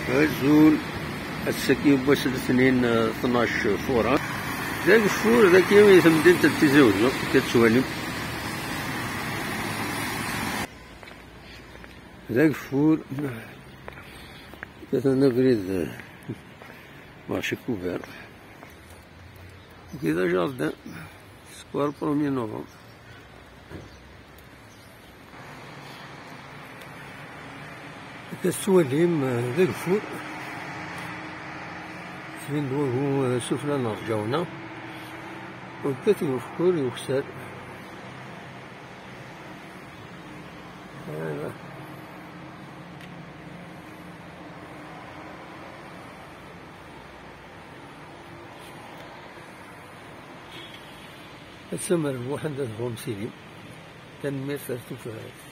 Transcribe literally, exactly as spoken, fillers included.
Azul. Ass-agi n wass letnin, eh, tnac Fuṛar. D ageffur dagi i temdint n Tizi Uzzu, akka tettwalim. D ageffur. Atan abrid, eh, marché couvert. Agi d ajardin. Square premier novembre. Akka tettwalim, eh, d ageffur. Yettbin-d wagu, eh, sufella n Rǧawna. Yekkat ugeffur yukessar. Voilà. Ass amerbuḥ anda tebɣum sidi. Tanemmirt ar tufat.